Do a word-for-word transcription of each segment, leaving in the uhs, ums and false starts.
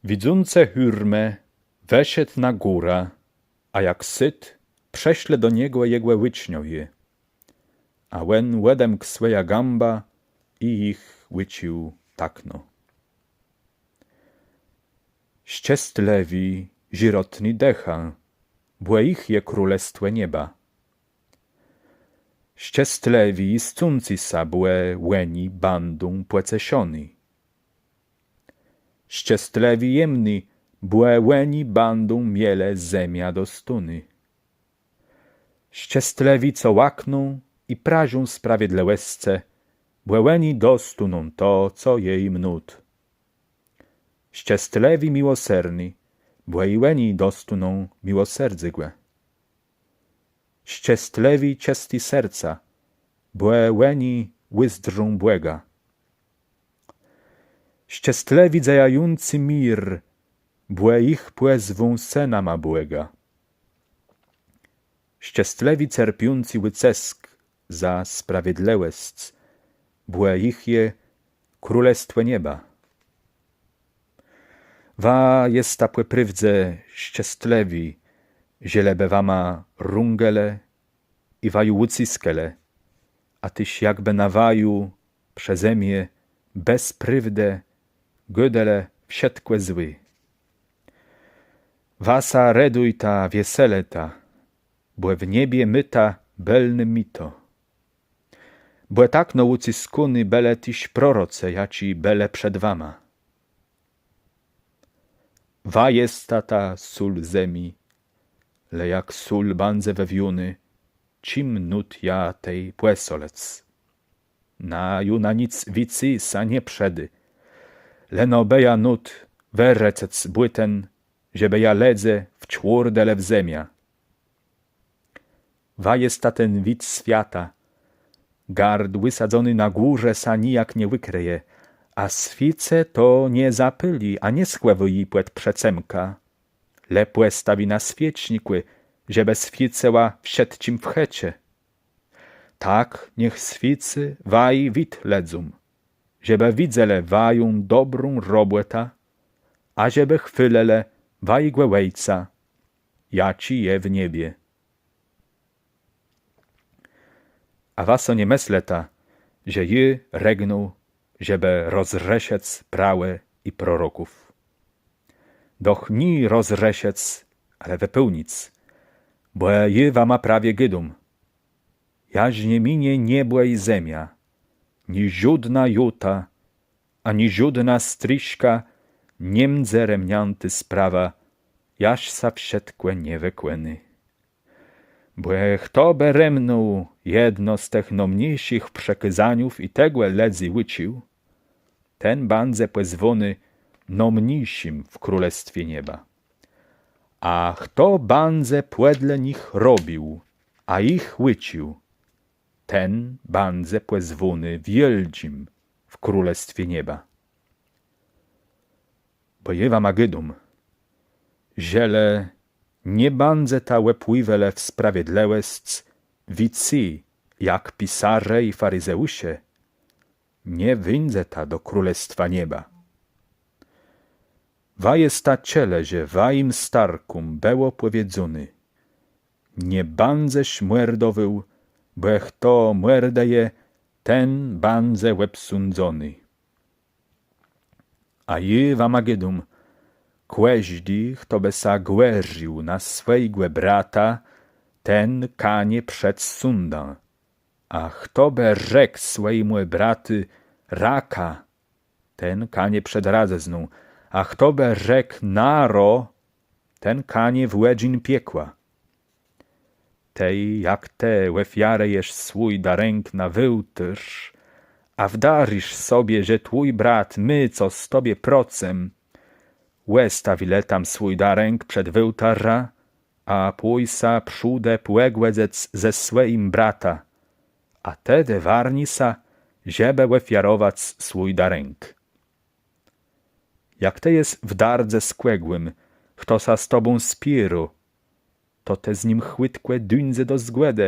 Widzącë hùrmë, wëszedł na górã, a jak sôdł, przëszlë do niegò jegò ùczniowie. A òn òdemkł swòjã gãbã i jich ùcził takno: Szczestlëwi sërotny dëchã, bò jich je królestwò nieba. Szczestlëwi jiscący sã, bò òni bãdą pòceszony. Szczestlëwi jemny, bò òni bãdą mielë zemiã dostóné. Szczestlëwi, co łakną i prażą sprawiedlëwòscë, bò òni dostóną to, co je jim nót. Szczestlëwi miłoserny, bò i òni dostóną miłoserdzégò. Szczestlëwi czësti serca, bò òni ùzdrzą Bòga. Szczestlëwi dzejający mir, bò jich pòzwą sënama Bòga. Szczestlëwi cerpiący ùcësk za sprawiedlëwòsc, bò jich je królestwò nieba. Wa jesta pò prôwdze szczestlëwi, żelë bë wama rãgelë i waju ùcëskelë, a téż jakbë na waju przeze mie bez prôwdë gôdelë wszëtkò złé. Wa sã redujta, wieselëta, bò w niebie môta bëlné mito. Bò takno ùcëskóny bëlë téż prorocë, jaczi bëlë przed wama. Wa jesta ta sól zemi, le jak sól bãdze wëwiónô, czim nót jã tej pòsolëc? Na ju na nic wicy sã nie przëdô. Leno bë jã nót wërëcëc bùten, żebë jã lëdze wczłôrdelë w zemiã. Wa jesta ten wid swiata. Gard wësadzony na górze sã nijak nie wëkrëje, a swiécë to nie zapôli, a nie schòwô ji pòd przecemkã, le pòstawi na swiécznikù, żebë swiécëła wszëtczim w chëczë. Tak niech swiécy waj wid lëdzóm, żebë widzelë wają dobrą robòtã, a żebë chwôlëlë wajégò Òjca, jaczi je w niebie. A wa so nie mëslëta, że jô rëgnął, żebë rozrëszëc prawò i proroków? Doch nié rozrëszëc, ale wëpełnic. Bò jô wama prawie gôdóm, jaż nie minie niebò i zemia, ni żódnô jota, ani żódnô strëżka nie mdze remniãtô z prawa, jaż sã wszëtkò nie wëkònô. Bò chto bë remnął jedno z tëch nômniészich przëkôzaniów i tegò lëdzy ùcził, ten bãdze pòzwóny nômniészim w królestwie nieba. A chto bãdze pòdle nich robił, a jich ùcził, ten bãdze pòzwóny wiôldżim w królestwie nieba. Bò jô wama gôdóm, żelë nie bãdzeta òpływelë w sprawiedlëwòsc wicy jak pisarze i faryzeusze, nie wéńdzeta do królestwa nieba. Wa jesta czëlë, że wajim starkóm bëło pòwiedzóné: Nie bãdzesz mòrdowôł, bò chto mòrdëje, ten bãdze òbsądzony. A jô wama gôdóm, kòżdi, chto bë sã gòrził na swòjégò brata, ten kanie przed sądã. A chto bë rzekł swòjémù bratu: Raka, ten kanie przed radzëzną. A chto bë rzekł: Naro, ten kanie w òdżin piekła. Tej jak të òfiarëjesz swój darënk na wôłtôrz, a wdarzisz sobie, że twój brat mô co z tobie procëm, òstawi le tam swój darënk przed wôłtôrzã, a pòj sã przódë pògòdzëc ze swòjim bratã, a tedë warni sã, żebë òfiarowac swój darënk. Jak të jes w dardze z kògùm, chto sã z tobą spiérô, to të z nim chùtkò dóńdzë do zgòdë,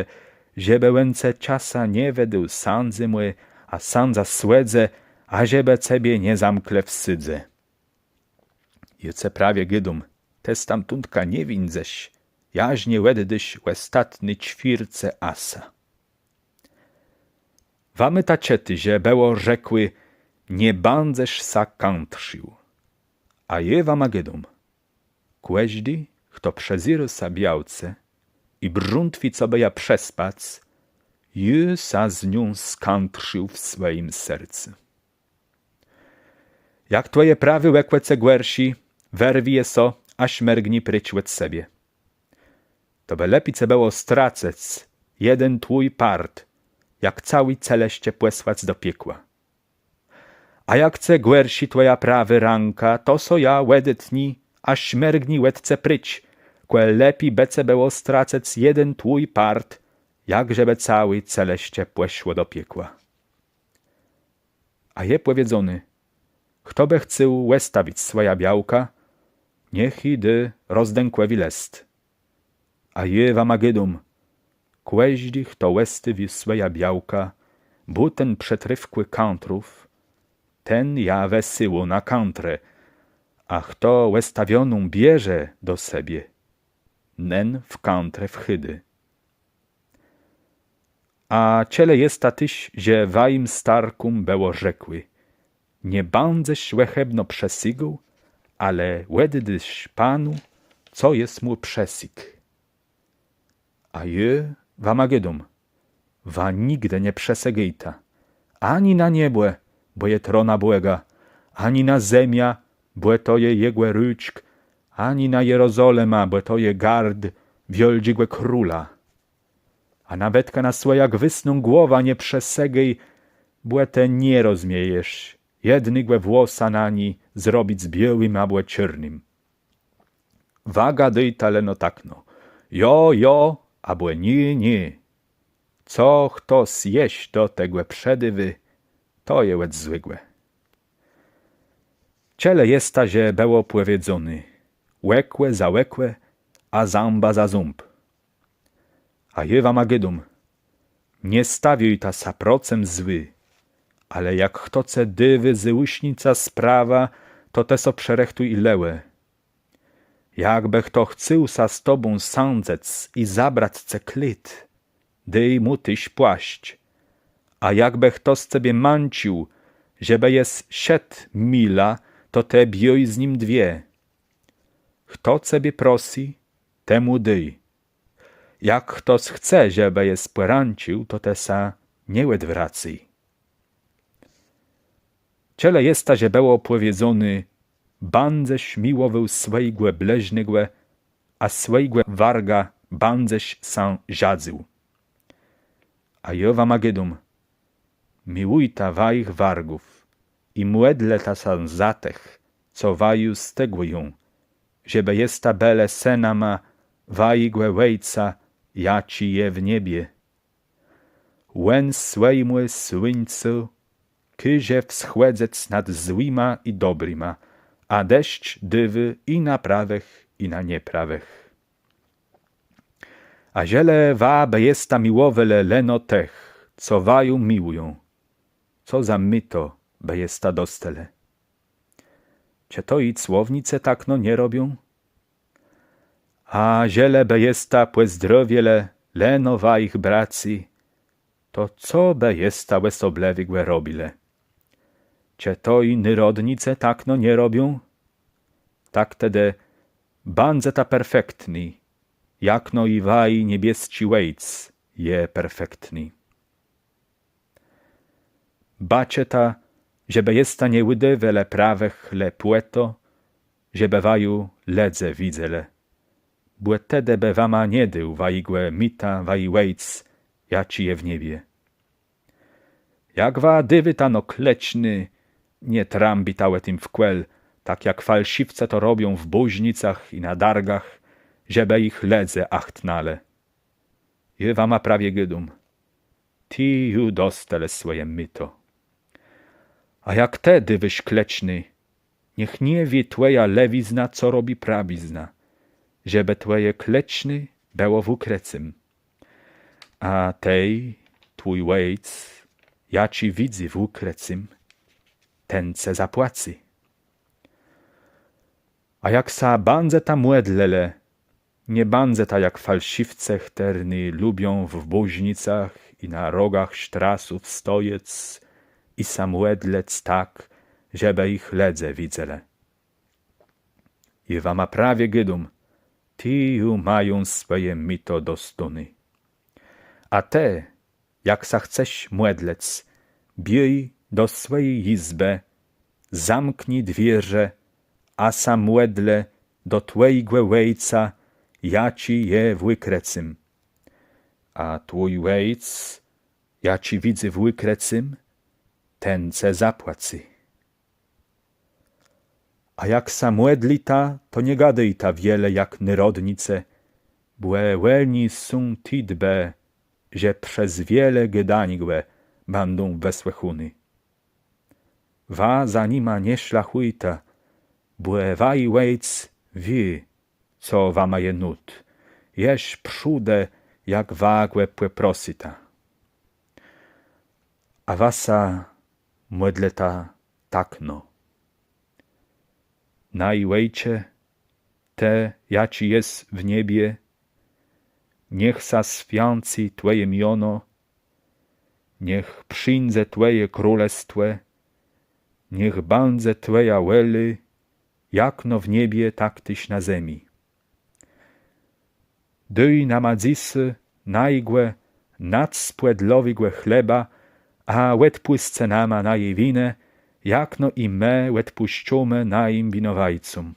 żebë òn ce czasã nie wëdôł sãdzëmù, a sãdza sądze, a żebë cebie nie zamklë w sôdzë. Jô cë prawie gôdóm, të stamtądka nie wińdzesz, jaż nie òddôsz òstatny czwiercë asa. Wama ta czëti, że bëło rzekłé: nie bãdzesz sã kãtrził. A jô wama gôdóm: kòżdi, chto przezérô sã białce i brzątwi, co bë jã przespac, ju sã z nią skãtrził w swòjim sercu. Jak twòje prawé òkò cë gòrszi, wërwi je so a smërgni précz òd sebie. To bë lepi cë bëło stracëc jeden twój part, jak całé celëszcze pòsłac do piekła. A jak cë gòrszi twòja prawô rãka, to so jã òdetni a smërgni òd ce précz, kò lepi bë cë bëło stracëc jeden twój part, jak żebë całé celëszcze pòszło do piekła. A je pòwiedzóné: chto bë chcôł òstawic swòjã białkã, niech ji dô rozdãkòwi lëst. A jô wama gôdóm: kòżdi, chto òstôwiô swòjã białkã, bò ten przëtrôfkù kãtrów, ten jã wësyłô na kãtrë, a chto òstawioną bierze do sebie, nen w kãtrë wchôdô. A czëlë jesta téż, że wajim starkóm bëło rzekłé: nie bãdzesz òchëbno przësygôł, ale òddôsz Panu, co jes mù przësygł. A jô wama gôdóm: wa nigdë nie przësëgôjta, ani na niebò, bò je trona Bòga, ani na zemiã, bò to je jegò rôczk, ani na Jerozolëmã, bò to je gard wiôldżégò króla. A nawetka na swòjã gwôsną głowã nie przësëgôj, bò të nie rozmiejesz jednégò włosa na ni zrobic biôłim abò czôrnym. Wa gôdôjta leno takno: jo, jo, abò nié, nié. Co chtos jesz do tegò przëdôwô, to je òd złégò. Czëlë jesta, że bëło pòwiedzóné: òkò za òkò, a zãba za ząb. A jô wama gôdóm: nie stawiôjta sã procëm złi, ale jak chto cë dôwô zôùsznicã z prawa, to të so przërëchtuj i lewò. Jakbë chto chcôł sã z tobą sądzëc i zabrac cë kléd, dôj mù téż płôszcz. A jakbë chto z cebie mãcził, żebë jes szedł milã, to të biôj z nim dwie. Chto cebie prosy, temù dôj. Jak chtos chce, żebë jes pòrãcził, to të sã nie òdwrôcôj. Czëlë jesta, że bëło pòwiedzóné: bãdzesz miłowôł swòjégò blëznégò, a swòjégò warga bãdzesz sã żadzył. A jô wama gôdóm: miłujta wajich wargów i mòdlëta sã za tëch, co waju stëgùją, żebë jesta bëlë sënama wajégò Òjca, jaczi je w niebie. Òn swòjémù słuńcu kôże wschòdzëc nad złima i dobrima, a deszcz dôwô i na prawëch, i na nieprawëch. A żelë wa bë jesta miłowelë leno tëch, co waju miłują, co za mëto bë jesta dostelë? Czë to i cłownicë takno nie robią? A żelë bë jesta pòzdrowielë leno wajich bracy, to co bë jesta òsoblëwégò robilë? Czë to i nôrodnicë takno nie robią? Tak tedë bądzëta perfektny, jakno i waji niebiesczi Òjc je perfektny. Baczëta, żebë jesta nie ùdôwelë prawëch le pò to, żebë waju lëdze widzelë. Bò tedë bë wama nie dôł wajégò mëta waji Òjc, jaczi je w niebie. Jak wa dôwôta no klëczné, nie trąbita ò tim wkół, tak jak falszëwcë to robią w bóżnicach i na dargach, żebë jich lëdze achtnãlë. Jô wama prawie gôdóm: ti ju dostelë swòje mëto. A jak të dôwôsz klëczné, niech nie wié twòja lewizna, co robi prawizna, żebë twòje klëczné bëło w ùkrëcym. A tej twój Òjc, jaczi widzy w ùkrëcym, ten cë zapłacy. A jak sã bãdzeta mòdlëlë, nie bądzta jak falszëwcë, chtërny lubią w bòżnicach i na rogach sztrasów stojec i sã mòdlëc tak, żebë jich lëdze widzelë. I wama prawie gôdóm, ti ju mają swòje mito dostóné. A të, jak sã chcesz mòdlëc, biôj do swòji jizbë, zamkni dwiérze, a sã mòdlë do twòjégò Òjca, jaczi je w ùkrëcym. A twój Òjc, jaczi widzy w ùkrëcym, ten cë zapłacy. A jak sã mòdlita, to nie gôdôjta wiele jak nôrodnicë, bò òni są ti dbë, że przez wiele gôdaniégò bãdą wësłëchóny. Wa za nima nie szlachùjta, bò waji Òjc wié, co wama je nót, jesz przódë, jak wa gò pòprosyta. A wa sã mòdlëta takno: Naj Òjcze, të, jaczi jes w niebie, niech sã swiãcy twòje miono, niech przińdze twòje królestwò, niech bãdze twòja wòlô, jakno w niebie, tak téż na zemi. Dôj nama dzysô najégò nadspòdlowégò chleba, a òdpùscë nama naje winë, jakno i më òdpùszczómë najim winowajcóm.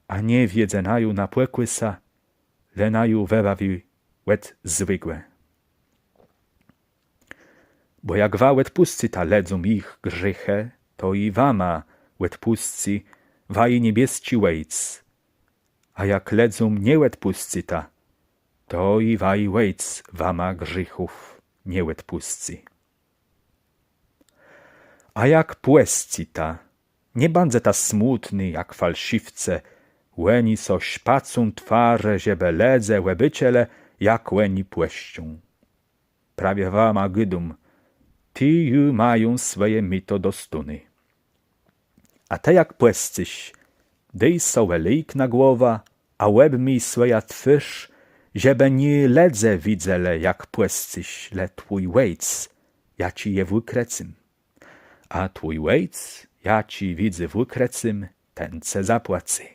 A nie wiedzë naju na pòkùsã, le naju wëbawi òd złégò. Bò jak wa òdpùscyta lëdzóm jich grzéchë, to i wama òdpùscy waji niebiesczi Òjc. A jak lëdzóm nie òdpùscyta, to i waji Òjc wama grzéchów nie òdpùscy. A jak pòscyta, nie bądzta smùtny jak falszëwcë, òni so szpacą twarze, żebë lëdze òbôczëlë, jak òni pòszczą. Prawie wama gôdóm, ti ju mają swòje mito dostóné. A të, jak pòscysz, dôj so òléjk na głowã, a òbmëj swòjã twôrz, żebë nié lëdze widzelë, jak pòscysz, le twój Òjc, jaczi je w ùkrëcym. A twój Òjc, jaczi widzy w ùkrëcym, ten cë zapłacy.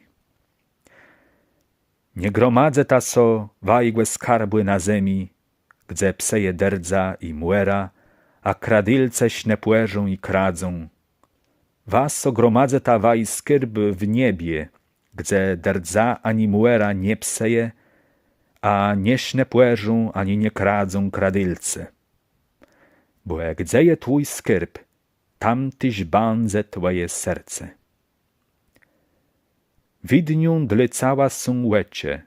Nie gromadzëta so wajégò skarbù na zemi, gdze psëje dërdza i mòra, a kradélcë sznëpòrzą i kradzą. Wa so gromadzëta waji skôrb w niebie, gdze dërdza ani mòra nie psëje, a nie sznëpòrzą ani nie kradzą kradélcë. Bò gdze je twój skôrb, tam téż bãdze twòje serce. Widnią dlô cała są òczë.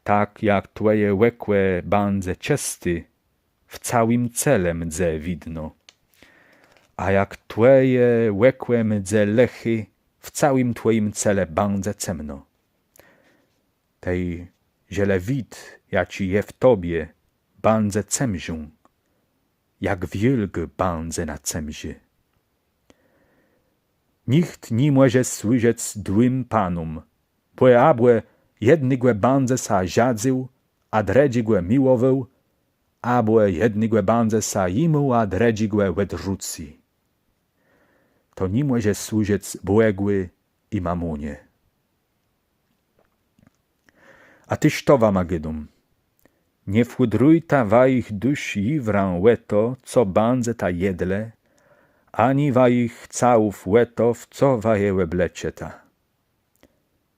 Tak jak twòje òkò bãdze czësté, w całim cele mdze widno. A jak twòje òkò mdze lëché, w całim twòjim cele bãdze cemno. Tej żelë wid, jaczi je w tobie, bãdze cemżą, jak wiôlgô bãdze na cemżë. Nicht ni mòże służëc dwùm panóm, bò abò jednégò bãdze sã żadzył, a drëdżégò miłowôł, abò jednégò bãdze sã jimôł, a drëdżégò òdrzucy. To ni mòże służëc Bògù i mamónie. A téż to wama gôdóm: nie fùdrujta wajich dësz jiwrã ò to, co bãdzeta jedlë, ani wajich całów ò to, w co wa je òbleczeta.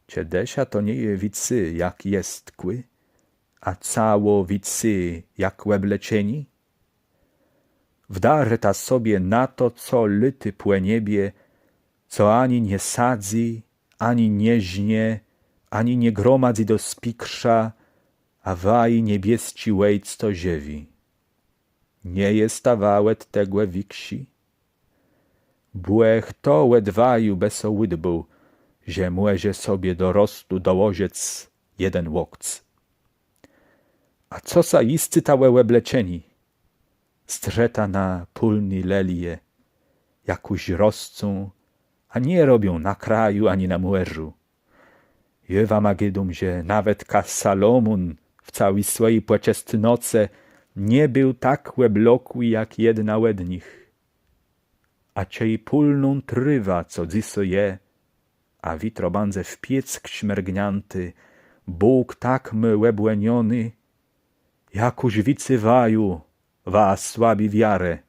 Czë dësza to nie je wicy jak jestkù, a cało wicy jak òbleczenié? Wdarzëta sobie na to, co lôtô pò niebie, co ani nie sadzy, ani nie żnie, ani nie gromadzy do spikrza, a waji niebiesczi Òjc to żëwi. Nie jesta wa òd tegò wikszi? Bò chto òd waju bë so ùdbôł, że mòże sobie do rostu dołożëc jeden łokc? A co sã jiscyta ò òbleczenié? Zdrzëta na pólné lelije, jakùż roscą, a nie robią na kraju ani na mòrzu. Jô wama gôdóm, że nawetka Salomón w całi swòji pòczestnoce nie béł tak òblokłi jak jedna òd nich. A czej pòlną trôwã, co dzysô je, a witro bãdze w piéck smërgniãtô, Bóg tak mô òbłónioné, jakùż wicy waju, wa słabi wiarë.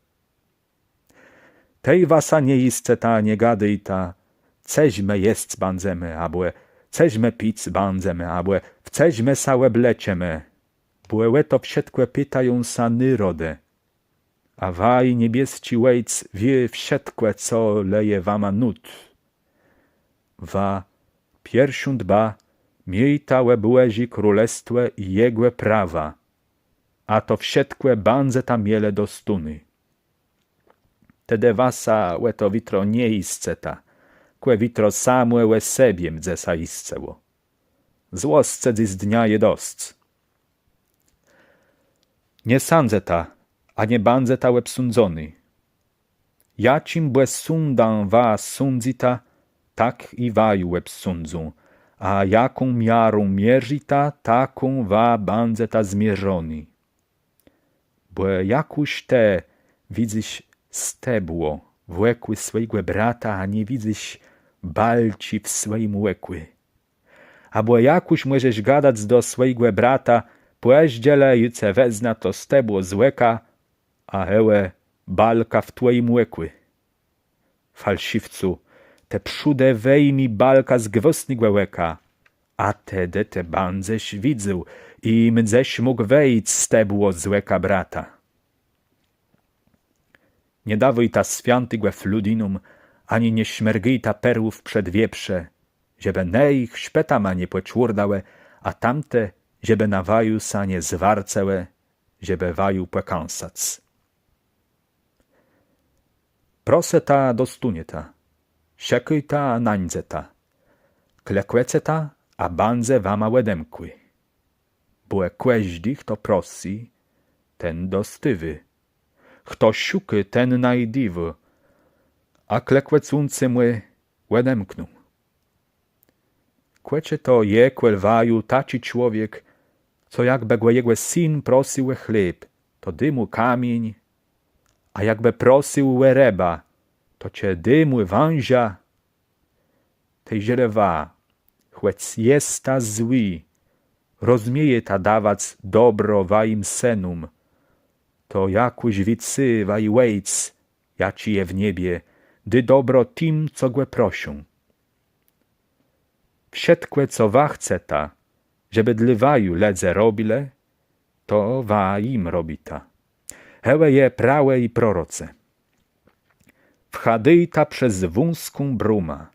Tej wa sã nie jiscëta, nie gôdôjta: Cëż më jesc bãdzemë, abò cëż më pic bãdzemë, abò w cëż më sã òbleczemë. Bò ò to wszëtkò pitają sã nôrodë. A waji niebiesczi Òjc wié wszëtkò, co le je wama nót. Wa pierszą dba miéjta ò Bòżé Królestwò i jegò prawa, a to wszëtkò bãdzeta mielë dostóné. Tedë wa sã ò to witro nie jiscëta, kò witro samò ò sebie mdze sã jiscëło. Złoscë dzysdnia je dosc. Nie sądzëta, a nie bãdzeta òbsądzony. Jaczim bò sądã wa sądzita, tak i waju òbsądzą, a jaką miarą mierzita, taką wa bãdzeta zmierzony. Bò jakùż të widzysz stebło w òkù swòjégò brata, a nie widzysz balczi w swòjim òkù? Abò jakùż mòżesz gadac do swòjégò brata: Pòżdżë le, jô cë wezmã to stebło z òka, a hewò balka w twòjim òkù? Falszëwcu, të przódë wëjmi balkã z gwôsnégò òka, a tedë të bãdzesz widzôł i mdzesz mógł wëjąc stebło z òka brata. Nie dôwôjta swiãtégò fludinóm, ani nie smërgôjta perłów przed wieprze, żebë ne jich szpetama nie pòczurdałë, a tamte, żebë na waju sã nie zwarcëłë, żebë waju pòkąsac. Prosëta, dostónieta, szëkôjta, a nańdzeta, klekòceta, a bãdze wama òdemkłé. Bò kòżdi, chto prosy, ten dostôwô, chto szukô, ten najdëwô, a klekòcącémù òdemkną. Kò czë to je kòl waju taczi człowiek, co jakbë gò jegò syn prosył ò chléb, to dô mù kamiéń, a jakbë prosył ò rëbã, to czë dô mù wãża? Tej żelë wa, chòc jesta złi, rozmiejeta dawac dobro wajim sënóm, to jakùż wicy waji Òjc, jaczi je w niebie, dô dobro tim, co gò proszą. Wszëtkò, co wa chceta, żebë dlô waju lëdze robilë, to wa jim robita. Hewò je prawò i proroce. Wchôdôjta przez wąską brómã,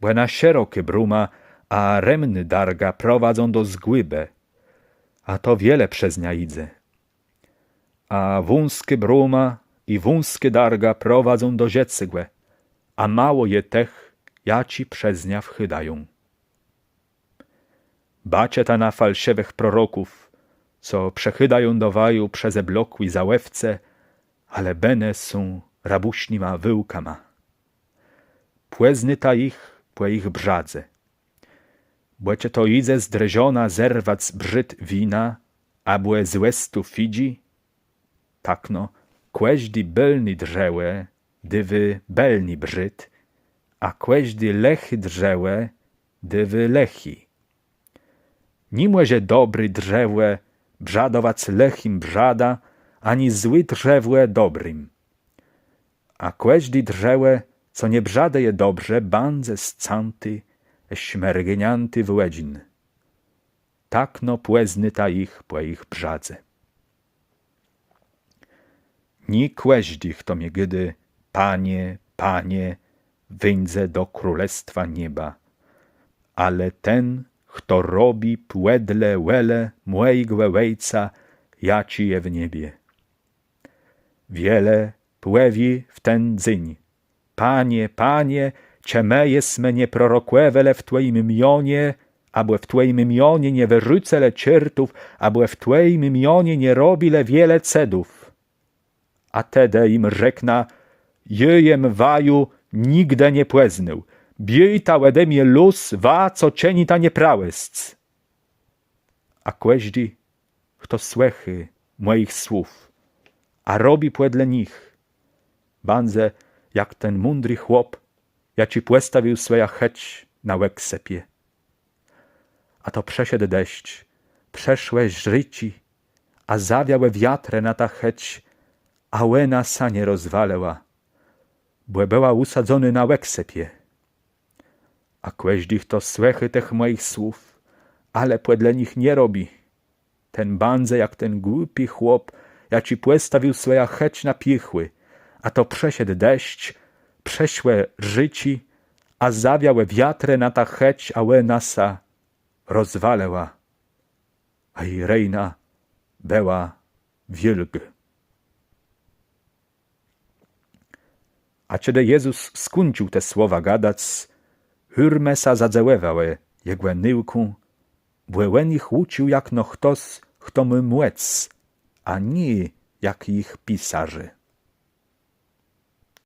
bò na szerokô bróma a rëmnô darga prowadzą do zgùbë, a to wiele przez niã jidze. A wąskô bróma i wąskô darga prowadzą do żëcégò, a mało je tëch, jaczi przez niã wchôdają. Baczëta na falszëwëch proroków, co przëchôdają do waju przezeblokłi za òwce, ale bënë są rabùsznyma wëłkama. Pòznôta jich pò jich brzadze. Bò czë to jidze z drëżona zerwac brzôd wina, abò z òstu fidżi? Takno, kòżdi bëlny drzewò dôwô bëlny brzôd, a kòżdi lëchi drzewò dôwô lëchi. Ni mòże dobré drzewò brzadowac lëchim brzadã, ani złé drzewò dobrim. A kòżdi drzewò, co nie brzadëje dobrze, bãdze scãté, szmërgniãté w òdżin. Takno pòznôta jich pò jich brzadze. Nié kòżdi, chto mie gôdô: Panie, Panie, wéńdze do królestwa nieba, ale ten, chto robi pòdle wòlë mòjégò Òjca, jaczi je w niebie. Wiele pòwié w ten dzéń: Panie, Panie, czë më jesmë nie prorokòwelë w Twòjim mionie, abò w Twòjim mionie nie wërzucëlë czartów, abò w Twòjim mionie nie robilë wiele cëdów? A tedë jim rzeknã: Jô jem waju nigdë nie pòznôł. Biéjta òde mie luz, wa, co czënita nieprawòsc. A kòżdi, chto słëchô mòjich słów a robi pòdle nich, bãdze jak ten mądri chłop, jaczi pòstawił swòjã chëcz na òksëpie. A to przëszedł deszcz, przëszłë rzéczi, a zawiałë wiatrë na tã chëcz, a òna sã nie rozwalëła, bò bëła ùsadzonô na òksëpie. A kòżdi, chto słëchô tëch mòjich słów, ale pòdle nich nie robi, ten bãdze jak ten głupi chłop, jaczi pòstawił swòjã chëcz na piôchù, a to przëszedł deszcz, przëszłë rzéczi, a zawiałë wiatrë na tã chëcz, a òna sã rozwalëła, a ji ruina bëła wiôlgô. A czedë Jezus skùńcził te słowa gadac, hùrmë sã zadzëwòwałë jegò nôùkóm, bò òn jich ùcził jakno chtos, chto mô mòc, a nié jak jich pisarze.